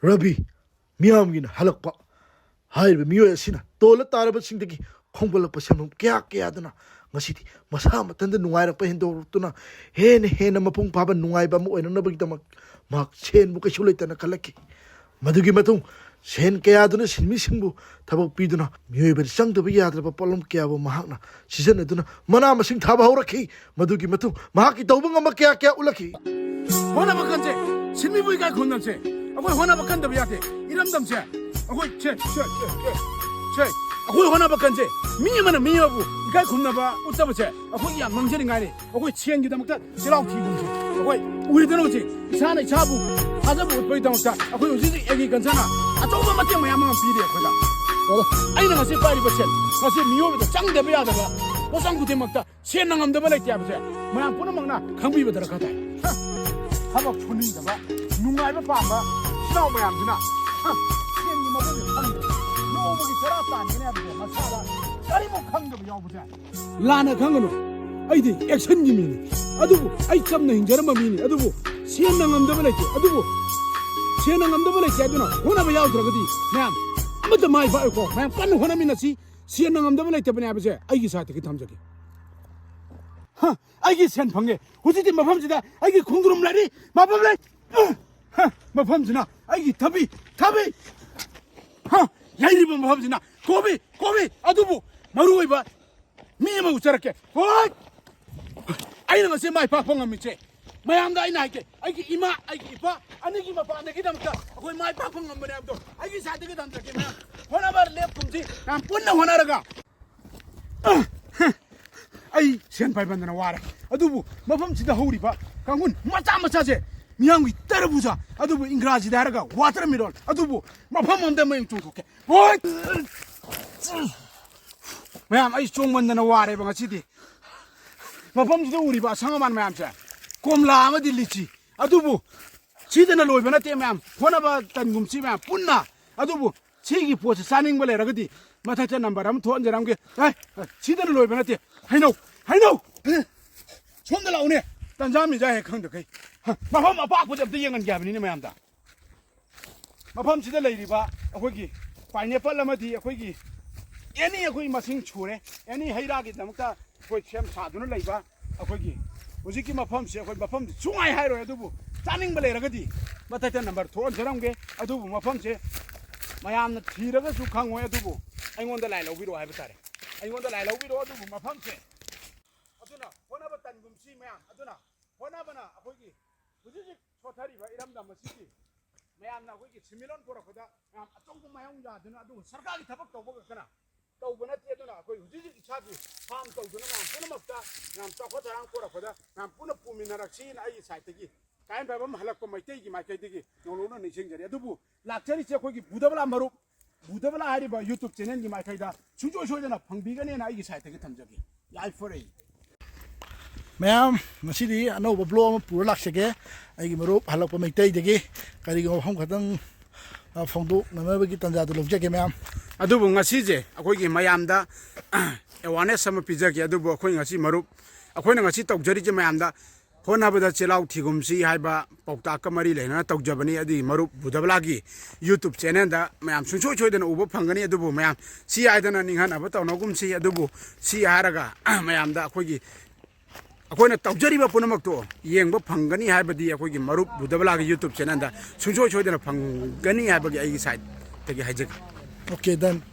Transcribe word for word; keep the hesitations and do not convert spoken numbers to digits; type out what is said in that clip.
ꯔꯕꯤ, ꯃꯤꯌꯥꯝꯒꯤꯅ ꯍꯜꯂꯛꯄ ꯍꯥꯏꯔꯤꯕ ꯃꯤꯑꯣꯏ ꯑꯁꯤꯅ ꯇꯣꯜꯂ ꯇꯥꯔꯕꯁꯤꯡꯗꯒꯤ ꯈꯣꯝꯒꯠꯂꯛꯄ ꯁꯦꯟꯐꯝ ꯀꯌꯥ ꯀꯌꯥꯗꯨꯅ ꯉꯁꯤꯗꯤ ꯃꯁꯥ ꯃꯊꯟꯇ ꯅꯨꯡꯉꯥꯏꯔꯛꯄ ꯍꯦꯟꯗꯣꯔꯛꯇꯨꯅ ꯍꯦꯟꯅ ꯍꯦꯟꯅ ꯃꯄꯨꯡ ꯐꯥꯕ ꯅꯨꯡꯉꯥꯏꯕ ꯑꯃ ꯑꯣꯏꯅꯅꯕꯒꯤꯗꯃꯛ ꯃꯍꯥꯛ ꯁꯦꯟꯕꯨ ꯀꯩꯁꯨ ꯂꯩꯇꯅ ꯈꯜꯂꯛꯈꯤ꯫ ꯃꯗꯨꯒꯤ ꯃꯇꯨꯡ ꯁꯦꯟ ꯀꯌꯥꯗꯨꯅ ꯁꯤꯟꯃꯤꯁꯤꯡꯕꯨ ꯊꯕꯛ ꯄꯤꯗꯨꯅ ꯃꯤꯑꯣꯏꯕꯗ ꯆꯪꯗꯕ ꯌꯥꯗ꯭ꯔꯕ ꯄꯣꯠꯂꯝ ꯀꯌꯥꯕꯨ ꯃꯍꯥꯛꯅ ꯁꯤꯖꯤꯟꯅꯗꯨꯅ ꯃꯅꯥ ꯃꯁꯤꯡ ꯊꯥꯕ ꯍꯧꯔꯛꯈꯤ꯫ ꯃꯗꯨꯒꯤ ꯃꯇꯨꯡ ꯃꯍꯥꯛꯀꯤ ꯇꯧꯕ ꯉꯝꯕ ꯀꯌꯥ ꯀꯌꯥ ꯎꯠꯂꯛꯈꯤ꯫ ꯍꯣꯠꯅꯕ ꯀꯟꯁꯦ, ꯁꯤꯟꯃꯤꯕꯨ ꯏꯀꯥꯏ ꯈꯨꯝꯅꯕꯁꯦ, ꯑꯩꯈꯣꯏ ꯍꯣꯠꯅꯕ ꯀꯟꯗꯕ ꯌꯥꯗꯦ꯫ ꯏꯔꯝꯗꯝꯁꯦ ꯑꯩꯈꯣꯏ ꯁꯦ, ꯁꯦ, ꯁꯦ, ꯁꯦ, ꯁꯦ, ꯑꯩꯈꯣꯏ ꯍꯣꯠꯅꯕ ꯀꯟꯁꯦ, ꯃꯤ ꯑꯃꯅ ꯃꯤ ꯑꯃꯕꯨ ꯏꯀꯥꯏ ꯈꯨꯝꯅꯕ ꯎꯠꯇꯕꯁꯦ ꯑꯩꯈꯣꯏ ꯌꯥꯝ ꯃꯥꯡꯖꯅꯤꯡꯉꯥꯏꯅꯤ꯫ ꯑꯩꯈꯣꯏ ꯁꯦꯟꯒꯤꯗꯃꯛꯇ ꯆꯤꯜꯍꯥꯎ ꯊꯤꯒꯨꯝꯁꯦ꯫ ꯑꯩꯈꯣꯏ ꯎꯔꯤꯗꯅ ꯍꯧꯖꯤꯛ ꯏꯁꯥꯅ ꯏꯁꯥꯕꯨ ꯊꯥꯖꯕ ꯎꯠꯄꯒꯤꯗꯃꯛꯇ ꯑꯩꯈꯣꯏ ꯍꯧꯖꯤꯛ ꯍꯧꯖꯤꯛ ꯑꯦꯒ꯭ꯔꯤꯀꯜꯆꯔꯅ ꯑꯆꯧꯕ ꯃꯇꯦꯡ ꯃꯌꯥꯝ ꯑꯃ ꯄꯤꯔꯤ ꯑꯩꯈꯣꯏꯗ꯫ ꯑꯩꯅ ꯉꯁꯤ ꯄꯥꯏꯔꯤꯕ ꯁꯦꯟ, ꯉꯁꯤ ꯃꯤꯑꯣꯏꯕꯗ ꯆꯪꯗꯕ ꯌꯥꯗꯕ ꯄꯣꯠꯆꯪ ꯈꯨꯗꯤꯡꯃꯛꯇ ꯁꯦꯟꯅ ꯉꯝꯗꯕ ꯂꯩꯇꯦ ꯍꯥꯏꯕꯁꯦ ꯃꯌꯥꯝ ꯄꯨꯝꯅꯃꯛꯅ ꯈꯪꯕꯤꯕ ꯗꯔꯀꯥꯔ ꯇꯥꯏ꯫ ꯍ! ꯊꯕꯛ ꯁꯨꯅꯤꯡꯗꯕ, ꯅꯨꯡꯉꯥꯏꯕ ꯄꯥꯝꯕ ꯏꯆꯤꯟ ꯏꯅꯥꯎ ꯃꯌꯥꯝꯁꯤꯅ, ꯍ! ꯁꯦꯟꯒꯤ ꯃꯒꯨꯟ ꯈꯪꯗꯕ, ꯅꯣꯡꯃꯒꯤ ꯆꯔꯥ ꯇꯥꯟꯒꯅꯤ ꯍꯥꯏꯕꯁꯦ ꯃꯁꯥꯗ ꯀꯔꯤꯃꯨꯛ ꯈꯪꯗꯕ ꯌꯥꯎꯕꯁꯦ꯫ ꯂꯥꯟꯅ ꯈꯪꯒꯅꯨ, ꯑꯩꯗꯤ ꯑꯦꯛꯁꯟꯒꯤ ꯃꯤꯅꯤ꯫ ꯑꯗꯨꯕꯨ ꯑꯩ ꯆꯝꯅ ꯍꯤꯡꯖꯔꯝꯕ ꯃꯤꯅꯤ꯫ ꯑꯗꯨꯕꯨ ꯁꯦꯟꯅ ꯉꯝꯗꯕ ꯂꯩꯇꯦ꯫ ꯑꯗꯨꯕꯨ ꯁꯦꯟꯅ ꯉꯝꯗꯕ ꯂꯩꯇꯦ꯫ ꯑꯗꯨꯅ ꯍꯣꯠꯅꯕ ꯌꯥꯎꯗ꯭ꯔꯒꯗꯤ ꯃꯌꯥꯝ ꯑꯃꯠꯇ ꯃꯥꯏ ꯄꯥꯛꯑꯣꯏꯀꯣ꯫ ꯃꯌꯥꯝ ꯀꯟꯅ ꯍꯣꯠꯅꯃꯤꯟꯅꯁꯤ꯫ ꯁꯦꯟꯅ ꯉꯝꯗꯕ ꯂꯩꯇꯕꯅꯦ ꯍꯥꯏꯕꯁꯦ ꯑꯩꯒꯤ ꯁꯥꯏꯠꯇꯒꯤ ꯊꯝꯖꯒꯦ꯫ ꯍ, ꯑꯩꯒꯤ ꯁꯦꯟ ꯐꯪꯉꯦ꯫ ꯍꯧꯖꯤꯛꯇꯤ ꯃꯐꯝꯁꯤꯗ ꯑꯩꯒꯤ ꯈꯣꯡꯗ꯭ꯔꯨꯝ ꯂꯩꯔꯤ꯫ ꯃꯐꯝ ꯂꯩ꯫ ꯍ, ꯃꯐꯝꯁꯤꯅ ꯑꯩꯒꯤ ꯊꯕꯤ, ꯊꯕꯤ꯫ ꯍ, ꯂꯩꯔꯤꯕ ꯃꯐꯝꯁꯤꯅ ꯀꯣꯕꯤ, ꯀꯣꯕꯤ꯫ ꯑꯗꯨꯕꯨ ꯃꯔꯨ ꯑꯣꯏꯕ ꯃꯤ ꯑꯃ ꯎꯠꯆꯔꯛꯀꯦ꯫ ꯍꯣꯏ! ꯑꯩꯅ ꯉꯁꯤ ꯃꯥꯏ ꯄꯥꯛꯄ ꯉꯝꯃꯤꯁꯦ, ꯃꯌꯥꯝꯗ ꯑꯩꯅ ꯍꯥꯏꯒꯦ, ꯑꯩꯒꯤ ꯏꯃꯥ, ꯑꯩꯒꯤ ꯏꯄꯥ, ꯑꯅꯤꯒꯤ ꯃꯄꯥꯟꯗꯒꯤꯗꯃꯛꯇ ꯑꯩꯈꯣꯏ ꯃꯥꯏ ꯄꯥꯛꯄ ꯉꯝꯕꯅꯦ ꯍꯥꯏꯕꯗꯣ ꯑꯩꯒꯤ ꯁꯥꯏꯠꯇꯒꯤ ꯊꯝꯖꯒꯦ꯫ ꯃꯌꯥꯝ ꯍꯣꯠꯅꯕ ꯂꯦꯞꯀꯨꯝꯁꯤ, ꯃꯌꯥꯝ ꯄꯨꯟꯅ ꯍꯣꯠꯅꯔꯒ꯫ ꯑꯩ ꯁꯦꯟ ꯄꯥꯏꯃꯟꯗꯅ ꯋꯥꯔꯦ꯫ ꯑꯗꯨꯕꯨ ꯃꯐꯝꯁꯤꯗ ꯍꯧꯔꯤꯕ ꯀꯥꯡꯈꯨꯟ ꯃꯆꯥ ꯃꯆꯥꯁꯦ ꯃꯤꯌꯥꯝꯒꯤ ꯇꯔꯕꯨꯖꯥ, ꯑꯗꯨꯕꯨ ꯏꯪꯒ꯭ꯔꯥꯖꯤꯗ ꯍꯥꯏꯔꯒ ꯋꯥꯇꯔ ꯃꯤꯂꯣꯟ, ꯑꯗꯨꯕꯨ ꯃꯐꯝ ꯑꯃꯗ ꯃꯌꯥꯝ ꯆꯣꯡꯊꯣꯛꯀꯦ꯫ ꯍꯣꯏ! ꯃꯌꯥꯝ, ꯑꯩ ꯆꯣꯡꯃꯟꯗꯅ ꯋꯥꯔꯦꯕ ꯉꯁꯤꯗꯤ꯫ ꯃꯐꯝꯁꯤꯗ ꯎꯔꯤꯕ ꯑꯁꯪ ꯑꯃꯥꯟ ꯃꯌꯥꯝꯁꯦ, ꯀꯣꯝꯂꯥ ꯑꯃꯗꯤ ꯂꯤꯆꯤ, ꯑꯗꯨꯕꯨ ꯁꯤꯗꯅ ꯂꯣꯏꯕ ꯅꯠꯇꯦ ꯃꯌꯥꯝ, ꯍꯣꯠꯅꯕ ꯇꯟꯒꯨꯝꯁꯤ ꯃꯌꯥꯝ ꯄꯨꯟꯅ꯫ ꯑꯗꯨꯕꯨ ꯁꯤꯒꯤ ꯄꯣꯠꯁꯦ ꯆꯥꯅꯤꯡꯕ ꯂꯩꯔꯒꯗꯤ ꯃꯊꯛꯇ ꯅꯝꯕꯔ ꯑꯃ ꯊꯣꯛꯍꯟꯖꯔꯝꯒꯦ꯫ ꯑꯦ, ꯁꯤꯗꯅ ꯂꯣꯏꯕ ꯅꯠꯇꯦ꯫ ꯍꯩꯅꯧ, ꯍꯩꯅꯧ! ꯁꯣꯝꯗ ꯂꯥꯛꯎꯅꯦ꯫ ꯇꯟꯖꯥ ꯃꯤꯖꯥ ꯍꯦꯛ ꯈꯪꯗꯈꯩ꯫ ꯃꯐꯝ ꯑꯄꯥꯛꯄꯁꯦ ꯑꯝꯇ ꯌꯦꯡꯍꯟꯒꯦ ꯍꯥꯏꯕꯅꯤꯅꯦ ꯃꯌꯥꯝꯗ꯫ ꯃꯐꯝꯁꯤꯗ ꯂꯩꯔꯤꯕ ꯑꯩꯈꯣꯏꯒꯤ ꯄꯥꯏꯅꯦꯄꯜ ꯑꯃꯗꯤ ꯑꯩꯈꯣꯏꯒꯤ ꯑꯦꯅꯤ ꯑꯩꯈꯣꯏ ꯃꯁꯤꯡ ꯁꯨꯔꯦ, ꯑꯦꯅꯤ ꯍꯩ ꯔꯥꯒꯤꯗꯃꯛꯇ ꯑꯩꯈꯣꯏ ꯁꯦꯝ ꯁꯥꯗꯨꯅ ꯂꯩꯕ ꯑꯩꯈꯣꯏꯒꯤ ꯍꯧꯖꯤꯛꯀꯤ ꯃꯐꯝꯁꯦ, ꯑꯩꯈꯣꯏ ꯃꯐꯝꯁꯦ ꯁꯨꯡꯍꯥꯏ ꯍꯥꯏꯔꯣꯏ, ꯑꯗꯨꯕꯨ ꯆꯥꯅꯤꯡꯕ ꯂꯩꯔꯒꯗꯤ ꯃꯊꯛꯇ ꯅꯝꯕꯔ ꯊꯣꯛꯍꯟꯖꯔꯝꯒꯦ꯫ ꯑꯗꯨꯕꯨ ꯃꯐꯝꯁꯦ ꯃꯌꯥꯝꯅ ꯊꯤꯔꯒꯁꯨ ꯈꯪꯉꯣꯏ, ꯑꯗꯨꯕꯨ ꯑꯩꯉꯣꯟꯗ ꯂꯥꯏ ꯂꯧꯕꯤꯔꯛꯑꯣ ꯍꯥꯏꯕ ꯇꯥꯔꯦ꯫ ꯑꯩꯉꯣꯟꯗ ꯂꯥꯏ ꯂꯧꯕꯤꯔꯛꯑꯣ꯫ ꯑꯗꯨꯕꯨ ꯃꯐꯝꯁꯦ, ꯑꯗꯨꯅ ꯍꯣꯠꯅꯕ ꯇꯟꯒꯨꯝꯁꯤ ꯃꯌꯥꯝ, ꯑꯗꯨꯅ ꯍꯣꯠꯅꯕꯅ ꯑꯩꯈꯣꯏꯒꯤ ꯍꯧꯖꯤꯛ ꯍꯧꯖꯤꯛ ꯁꯣꯊꯔꯤꯕ ꯏꯔꯝꯗꯝ ꯑꯁꯤꯒꯤ ꯃꯌꯥꯝꯅ ꯑꯩꯈꯣꯏꯒꯤ ꯁꯤꯟꯃꯤꯠꯂꯣꯟ ꯄꯨꯔꯛꯄꯗ ꯃꯌꯥꯝ ꯑꯆꯧꯕ ꯃꯥꯏꯌꯣꯡ ꯌꯥꯗꯨꯅ, ꯑꯗꯨꯕꯨ ꯁꯔꯀꯥꯔꯒꯤ ꯊꯕꯛ ꯇꯧꯕ ꯈꯛꯇꯅ ꯇꯧꯕ ꯅꯠꯇꯦ꯫ ꯑꯗꯨꯅ ꯑꯩꯈꯣꯏ ꯍꯧꯖꯤꯛ ꯍꯧꯖꯤꯛ ꯏꯁꯥꯒꯤ ꯐꯥꯝ ꯇꯧꯗꯨꯅ ꯃꯌꯥꯝ ꯄꯨꯝꯅꯃꯛꯇ ꯃꯌꯥꯝ ꯆꯥꯎꯈꯠ ꯊꯧꯔꯥꯡ ꯄꯨꯔꯛꯄꯗ ꯃꯌꯥꯝ ꯄꯨꯟꯅ ꯄꯨꯃꯤꯟꯅꯔꯛꯁꯤꯅ ꯑꯩꯒꯤ ꯁꯥꯏꯠꯇꯒꯤ ꯀꯥꯏꯟ ꯄꯥꯏꯕꯝ ꯍꯜꯂꯛꯄ ꯃꯩꯇꯩꯒꯤ ꯃꯥꯏꯀꯩꯗꯒꯤ ꯅꯧꯅꯧꯅ ꯅꯤꯡꯁꯤꯡꯖꯔꯤ꯫ ꯑꯗꯨꯕꯨ ꯂꯥꯛꯆꯔꯤꯁꯦ ꯑꯩꯈꯣꯏꯒꯤ ꯕꯨꯙꯕꯂꯥ ꯃꯔꯨꯞ, ꯕꯨꯙꯕꯂꯥ ꯍꯥꯏꯔꯤꯕ YouTube ꯆꯦꯅꯦꯜꯒꯤ ꯃꯥꯏꯀꯩꯗ ꯁꯨꯡꯁꯣꯏ ꯁꯣꯏꯗꯅ ꯐꯪꯕꯤꯒꯅꯦꯅ ꯑꯩꯒꯤ ꯁꯥꯏꯠꯇꯒꯤ ꯊꯝꯖꯒꯦ꯫ ꯌꯥꯏꯐꯔꯦ꯫ ꯃꯌꯥꯝ, ꯉꯁꯤꯗꯤ ꯑꯅꯧꯕ ꯕ꯭ꯂꯣꯛ ꯑꯃ ꯄꯨꯔ ꯂꯥꯛꯆꯒꯦ꯫ ꯑꯩꯒꯤ ꯃꯔꯨꯞ ꯍꯜꯂꯛꯄ ꯃꯩꯇꯩꯗꯒꯤ ꯀꯔꯤꯒꯨꯝꯕ ꯃꯐꯝ ꯈꯛꯇꯪ, ꯑ, ꯐꯣꯡꯗꯣꯛꯅꯅꯕꯒꯤ ꯇꯥꯟꯖꯥꯗꯨ ꯂꯧꯖꯒꯦ, ꯃꯌꯥꯝ꯫ ꯑꯗꯨꯕꯨ ꯉꯁꯤꯁꯦ ꯑꯩꯈꯣꯏꯒꯤ ꯃꯌꯥꯝꯗ ꯑꯦꯋꯥꯔꯅꯦꯁ ꯑꯃ ꯄꯤꯖꯒꯦ꯫ ꯑꯗꯨꯕꯨ ꯑꯩꯈꯣꯏ ꯉꯁꯤ ꯃꯔꯨꯞ, ꯑꯩꯈꯣꯏꯅ ꯉꯁꯤ ꯇꯧꯖꯔꯤꯁꯦ ꯃꯌꯥꯝꯗ ꯍꯣꯠꯅꯕꯗ ꯆꯤꯜꯍꯥꯎ ꯊꯤꯒꯨꯝꯁꯤ ꯍꯥꯏꯕ ꯄꯥꯎꯇꯥꯛꯀ ꯃꯔꯤ ꯂꯩꯅꯅ ꯇꯧꯖꯕꯅꯤ꯫ ꯑꯗꯨꯒꯤ ꯃꯔꯨꯞ ꯕꯨꯙꯕꯂꯥꯒꯤ YouTube ꯆꯦꯅꯦꯜꯗ ꯃꯌꯥꯝ ꯁꯨꯡꯁꯣꯏ ꯁꯣꯏꯗꯅ ꯎꯕ ꯐꯪꯒꯅꯤ꯫ ꯑꯗꯨꯕꯨ ꯃꯌꯥꯝ ꯁꯤ ꯍꯥꯏꯗꯅ ꯅꯤꯡꯍꯟꯅꯕ ꯇꯧꯅꯒꯨꯝꯁꯤ꯫ ꯑꯗꯨꯕꯨ ꯁꯤ ꯍꯥꯏꯔꯒ ꯃꯌꯥꯝꯗ ꯑꯩꯈꯣꯏꯒꯤ, ꯑꯩꯈꯣꯏꯅ ꯇꯧꯖꯔꯤꯕ ꯄꯨꯝꯅꯃꯛꯇꯣ ꯌꯦꯡꯕ ꯐꯪꯒꯅꯤ ꯍꯥꯏꯕꯗꯤ ꯑꯩꯈꯣꯏꯒꯤ ꯃꯔꯨꯞ ꯕꯨꯙꯕꯂꯥꯒꯤ YouTube ꯆꯦꯅꯦꯜꯗ ꯁꯨꯡꯁꯣꯏ ꯁꯣꯏꯗꯅ ꯐꯪꯒꯅꯤ ꯍꯥꯏꯕꯒꯤ ꯑꯩꯒꯤ ꯁꯥꯏꯠꯇꯒꯤ ꯍꯥꯏꯖꯒꯦ꯫ Okay, done.